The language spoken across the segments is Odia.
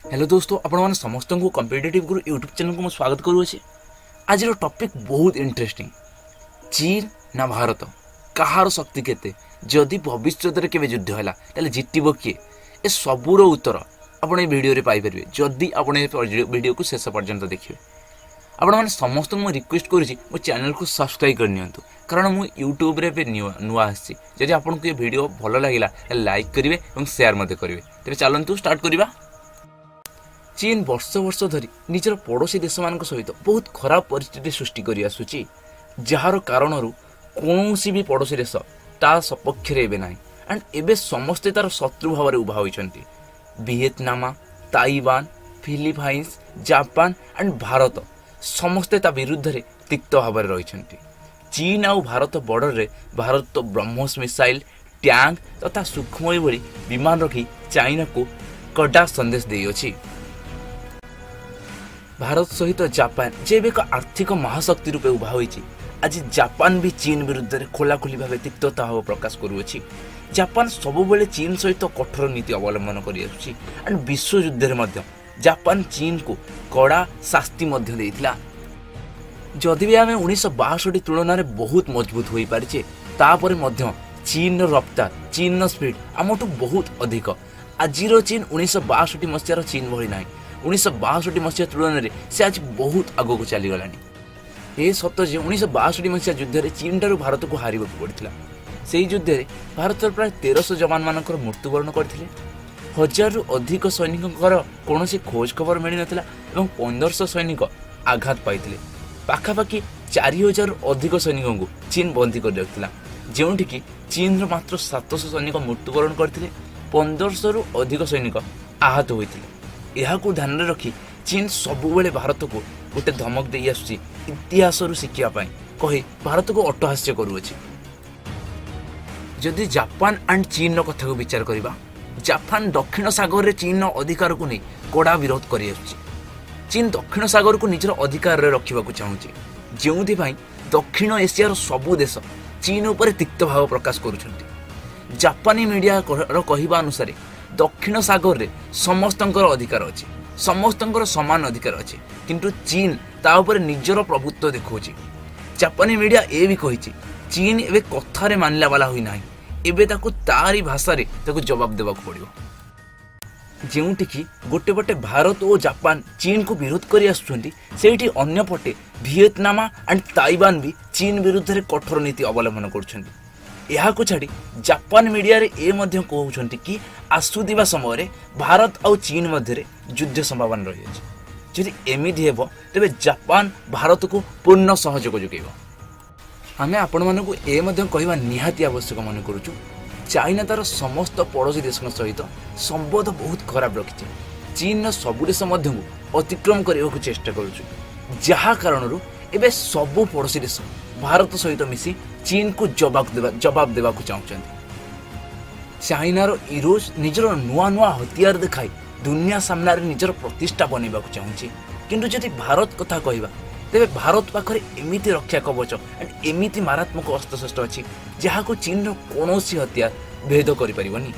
ହ୍ୟାଲୋ ଦୋସ୍ତ, ଆପଣମାନେ ସମସ୍ତଙ୍କୁ କମ୍ପିଟେଟିଭ୍ ଗୁରୁ ୟୁଟ୍ୟୁବ୍ ଚ୍ୟାନେଲକୁ ମୁଁ ସ୍ୱାଗତ କରୁଅଛି। ଆଜିର ଟପିକ୍ ବହୁତ ଇଣ୍ଟରେଷ୍ଟିଂ। ଚୀନ ନା ଭାରତ, କାହାର ଶକ୍ତି କେତେ? ଯଦି ଭବିଷ୍ୟତରେ କେବେ ଯୁଦ୍ଧ ହେଲା, ତାହେଲେ ଜିତିବ କିଏ? ଏ ସବୁର ଉତ୍ତର ଆପଣ ଏ ଭିଡ଼ିଓରେ ପାଇପାରିବେ, ଯଦି ଆପଣ ଏ ଭିଡ଼ିଓକୁ ଶେଷ ପର୍ଯ୍ୟନ୍ତ ଦେଖିବେ। ଆପଣମାନେ ସମସ୍ତଙ୍କୁ ମୁଁ ରିକ୍ୱେଷ୍ଟ କରୁଛି, ମୋ ଚ୍ୟାନେଲକୁ ସବସ୍କ୍ରାଇବ୍ କରିନିଅନ୍ତୁ, କାରଣ ମୁଁ ୟୁଟ୍ୟୁବରେ ଏବେ ନୂଆ ନୂଆ ଆସିଛି। ଯଦି ଆପଣଙ୍କୁ ଏ ଭିଡ଼ିଓ ଭଲ ଲାଗିଲା, ତାହେଲେ ଲାଇକ୍ କରିବେ ଏବଂ ସେୟାର ମଧ୍ୟ କରିବେ। ତେବେ ଚାଲନ୍ତୁ ଷ୍ଟାର୍ଟ କରିବା। ଚୀନ ବର୍ଷ ବର୍ଷ ଧରି ନିଜର ପଡ଼ୋଶୀ ଦେଶମାନଙ୍କ ସହିତ ବହୁତ ଖରାପ ପରିସ୍ଥିତି ସୃଷ୍ଟି କରି ଆସୁଛି, ଯାହାର କାରଣରୁ କୌଣସି ବି ପଡ଼ୋଶୀ ଦେଶ ତା ସପକ୍ଷରେ ଏବେ ନାହିଁ ଆଣ୍ଡ ଏବେ ସମସ୍ତେ ତାର ଶତ୍ରୁ ଭାବରେ ଉଭା ହୋଇଛନ୍ତି। Vietnam, Taiwan, Philippines, Japan and Bharat ସମସ୍ତେ ତା ବିରୁଦ୍ଧରେ ତିକ୍ତ ଭାବରେ ରହିଛନ୍ତି। ଚୀନ ଆଉ ଭାରତ ବର୍ଡରରେ ଭାରତ ବ୍ରହ୍ମୋସ ମିସାଇଲ, ଟ୍ୟାଙ୍କ ତଥା ସୁଖୋଇ ଭଳି ବିମାନ ରଖି ଚାଇନାକୁ କଡ଼ା ସନ୍ଦେଶ ଦେଇଅଛି। ଭାରତ ସହିତ ଜାପାନ, ଯେ ଏବେ ଏକ ଆର୍ଥିକ ମହାଶକ୍ତି ରୂପେ ଉଭା ହୋଇଛି, ଆଜି ଜାପାନ ବି ଚୀନ ବିରୁଦ୍ଧରେ ଖୋଲାଖୋଲି ଭାବେ ତିକ୍ତତା ଭାବ ପ୍ରକାଶ କରୁଅଛି। ଜାପାନ ସବୁବେଳେ ଚୀନ ସହିତ କଠୋର ନୀତି ଅବଲମ୍ବନ କରିଆସୁଛି ଆଣ୍ଡ ବିଶ୍ୱଯୁଦ୍ଧରେ ମଧ୍ୟ ଜାପାନ ଚୀନକୁ କଡ଼ା ଶାସ୍ତି ମଧ୍ୟ ଦେଇଥିଲା। ଯଦି ବି ଆମେ 1962 ତୁଳନାରେ ବହୁତ ମଜବୁତ ହୋଇପାରିଛେ, ତାପରେ ମଧ୍ୟ ଚୀନର ରଫ୍ତାର, ଚୀନର ସ୍ପିଡ୍ ଆମଠୁ ବହୁତ ଅଧିକ। ଆଜିର ଚୀନ 1962 ମସିହାର ଚୀନ ଭଳି ନାହିଁ। 1962 ମସିହା ତୁଳନାରେ ସେ ଆଜି ବହୁତ ଆଗକୁ ଚାଲିଗଲାଣି। ଏ ସତ ଯେ 1962 ମସିହା ଯୁଦ୍ଧରେ ଚୀନଠାରୁ ଭାରତକୁ ହାରିବାକୁ ପଡ଼ିଥିଲା। ସେହି ଯୁଦ୍ଧରେ ଭାରତର ପ୍ରାୟ 1300 ଯବାନମାନଙ୍କର ମୃତ୍ୟୁବରଣ କରିଥିଲେ, ହଜାରରୁ ଅଧିକ ସୈନିକଙ୍କର କୌଣସି ଖୋଜ ଖବର ମିଳିନଥିଲା ଏବଂ 1500 ସୈନିକ ଆଘାତ ପାଇଥିଲେ। ପାଖାପାଖି 4000ରୁ ଅଧିକ ସୈନିକଙ୍କୁ ଚୀନ ବନ୍ଦୀ କରି ରଖିଥିଲା, ଯେଉଁଠିକି ଚୀନର ମାତ୍ର 700 ସୈନିକ ମୃତ୍ୟୁବରଣ କରିଥିଲେ, 1500ରୁ ଅଧିକ ସୈନିକ ଆହତ ହୋଇଥିଲେ। ଏହାକୁ ଧ୍ୟାନରେ ରଖି ଚୀନ ସବୁବେଳେ ଭାରତକୁ ଗୋଟେ ଧମକ ଦେଇ ଆସୁଛି, ଇତିହାସରୁ ଶିଖିବା ପାଇଁ କହି ଭାରତକୁ ଅଟ୍ଟହାସ୍ୟ କରୁଅଛି। ଯଦି ଜାପାନ ଆଣ୍ଡ ଚୀନର କଥାକୁ ବିଚାର କରିବା, ଜାପାନ ଦକ୍ଷିଣ ସାଗରରେ ଚୀନର ଅଧିକାରକୁ ନେଇ କଡ଼ା ବିରୋଧ କରିଆସୁଛି। ଚୀନ ଦକ୍ଷିଣ ସାଗରକୁ ନିଜର ଅଧିକାରରେ ରଖିବାକୁ ଚାହୁଁଛି, ଯେଉଁଥିପାଇଁ ଦକ୍ଷିଣ ଏସିଆର ସବୁ ଦେଶ ଚୀନ ଉପରେ ତିକ୍ତ ଭାବ ପ୍ରକାଶ କରୁଛନ୍ତି। ଜାପାନୀ ମିଡ଼ିଆର କହିବା ଅନୁସାରେ ଦକ୍ଷିଣ ସାଗରରେ ସମସ୍ତଙ୍କର ଅଧିକାର ଅଛି, ସମସ୍ତଙ୍କର ସମାନ ଅଧିକାର ଅଛି, କିନ୍ତୁ ଚୀନ ତା ଉପରେ ନିଜର ପ୍ରଭୁତ୍ୱ ଦେଖାଉଛି। ଜାପାନୀ ମିଡ଼ିଆ ଏ ବି କହିଛି, ଚୀନ ଏବେ କଥାରେ ମାନିଲା ବାଲା ହୋଇନାହିଁ, ଏବେ ତାକୁ ତାରି ଭାଷାରେ ତାକୁ ଜବାବ ଦେବାକୁ ପଡ଼ିବ। ଯେଉଁଠିକି ଗୋଟେ ପଟେ ଭାରତ ଓ ଜାପାନ ଚୀନକୁ ବିରୋଧ କରି ଆସୁଛନ୍ତି, ସେଇଠି ଅନ୍ୟପଟେ ଭିଏତନାମ ଆଣ୍ଡ ତାଇୱାନ ବି ଚୀନ ବିରୁଦ୍ଧରେ କଠୋର ନୀତି ଅବଲମ୍ବନ କରୁଛନ୍ତି। ଏହାକୁ ଛାଡ଼ି ଜାପାନ ମିଡ଼ିଆରେ ଏ ମଧ୍ୟ କହୁଛନ୍ତି କି ଆସୁଥିବା ସମୟରେ ଭାରତ ଆଉ ଚୀନ ମଧ୍ୟରେ ଯୁଦ୍ଧ ସମ୍ଭାବନା ରହିଅଛି। ଯଦି ଏମିତି ହେବ, ତେବେ ଜାପାନ ଭାରତକୁ ପୂର୍ଣ୍ଣ ସହଯୋଗ ଯୋଗାଇବ। ଆମେ ଆପଣମାନଙ୍କୁ ଏ ମଧ୍ୟ କହିବା ନିହାତି ଆବଶ୍ୟକ ମନେ କରୁଛୁ, ଚାଇନା ତାର ସମସ୍ତ ପଡ଼ୋଶୀ ଦେଶଙ୍କ ସହିତ ସମ୍ବନ୍ଧ ବହୁତ ଖରାପ ରଖିଛି। ଚୀନର ସବୁ ଦେଶ ମଧ୍ୟକୁ ଅତିକ୍ରମ କରିବାକୁ ଚେଷ୍ଟା କରୁଛୁ, ଯାହା କାରଣରୁ ଏବେ ସବୁ ପଡ଼ୋଶୀ ଦେଶ ଭାରତ ସହିତ ମିଶି ଚୀନକୁ ଜବାବ ଦେବାକୁ ଚାହୁଁଛନ୍ତି। ଚାଇନାର ଇରୋଜ ନିଜର ନୂଆ ନୂଆ ହତିଆର ଦେଖାଇ ଦୁନିଆ ସାମ୍ନାରେ ନିଜର ପ୍ରତିଷ୍ଠା ବନେଇବାକୁ ଚାହୁଁଛି। କିନ୍ତୁ ଯଦି ଭାରତ କଥା କହିବା, ତେବେ ଭାରତ ପାଖରେ ଏମିତି ରକ୍ଷା କବଚ ଆଣ୍ଡ ଏମିତି ମାରାତ୍ମକ ଅସ୍ତ୍ରଶସ୍ତ୍ର ଅଛି, ଯାହାକୁ ଚୀନର କୌଣସି ହତିଆର ଭେଦ କରିପାରିବନି।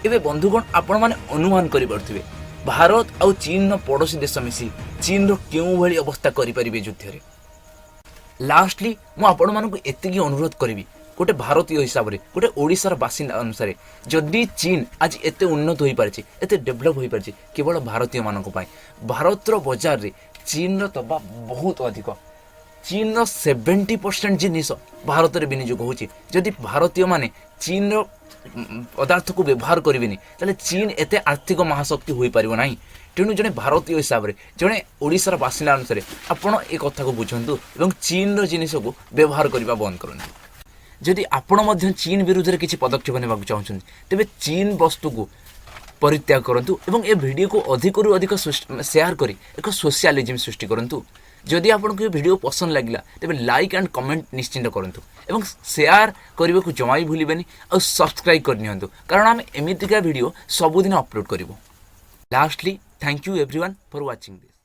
ଏବେ ବନ୍ଧୁଗଣ, ଆପଣମାନେ ଅନୁମାନ କରିପାରୁଥିବେ ଭାରତ ଆଉ ଚୀନର ପଡ଼ୋଶୀ ଦେଶ ମିଶି ଚୀନର କେଉଁଭଳି ଅବସ୍ଥା କରିପାରିବେ ଯୁଦ୍ଧରେ। ଲାଷ୍ଟଲି ମୁଁ ଆପଣମାନଙ୍କୁ ଏତିକି ଅନୁରୋଧ କରିବି, ଗୋଟେ ଭାରତୀୟ ହିସାବରେ, ଗୋଟେ ଓଡ଼ିଶାର ବାସିନ୍ଦା ଅନୁସାରେ, ଯଦି ଚୀନ ଆଜି ଏତେ ଉନ୍ନତ ହୋଇପାରିଛି, ଏତେ ଡେଭଲପ୍ ହୋଇପାରିଛି, କେବଳ ଭାରତୀୟମାନଙ୍କ ପାଇଁ। ଭାରତର ବଜାରରେ ଚୀନର ଦବାବ ବହୁତ ଅଧିକ। ଚୀନର 70% ଜିନିଷ ଭାରତରେ ବିନିଯୋଗ ହେଉଛି। ଯଦି ଭାରତୀୟମାନେ ଚୀନର ପଦାର୍ଥକୁ ବ୍ୟବହାର କରିବେନି, ତାହେଲେ ଚୀନ ଏତେ ଆର୍ଥିକ ମହାଶକ୍ତି ହୋଇପାରିବ ନାହିଁ। ତେଣୁ ଜଣେ ଭାରତୀୟ ହିସାବରେ, ଜଣେ ଓଡ଼ିଶାର ବାସିନ୍ଦା ଅନୁସାରେ ଆପଣ ଏ କଥାକୁ ବୁଝନ୍ତୁ ଏବଂ ଚୀନର ଜିନିଷକୁ ବ୍ୟବହାର କରିବା ବନ୍ଦ କରନ୍ତୁ। ଯଦି ଆପଣ ମଧ୍ୟ ଚୀନ ବିରୁଦ୍ଧରେ କିଛି ପଦକ୍ଷେପ ନେବାକୁ ଚାହୁଁଛନ୍ତି, ତେବେ ଚୀନ ବସ୍ତୁକୁ ପରିତ୍ୟାଗ କରନ୍ତୁ ଏବଂ ଏ ଭିଡ଼ିଓକୁ ଅଧିକରୁ ଅଧିକ ସେୟାର କରି ଏକ ସୋସିଆଲିଜିମ୍ ସୃଷ୍ଟି କରନ୍ତୁ। ଯଦି ଆପଣଙ୍କୁ ଏ ଭିଡ଼ିଓ ପସନ୍ଦ ଲାଗିଲା, ତେବେ ଲାଇକ୍ ଆଣ୍ଡ କମେଣ୍ଟ ନିଶ୍ଚିତ କରନ୍ତୁ ଏବଂ ସେୟାର କରିବାକୁ ଜମା ବି ଭୁଲିବେନି ଆଉ ସବସ୍କ୍ରାଇବ୍ କରିନିଅନ୍ତୁ, କାରଣ ଆମେ ଏମିତିକା ଭିଡ଼ିଓ ସବୁଦିନ ଅପଲୋଡ଼ କରିବୁ। Lastly, thank you everyone for watching this.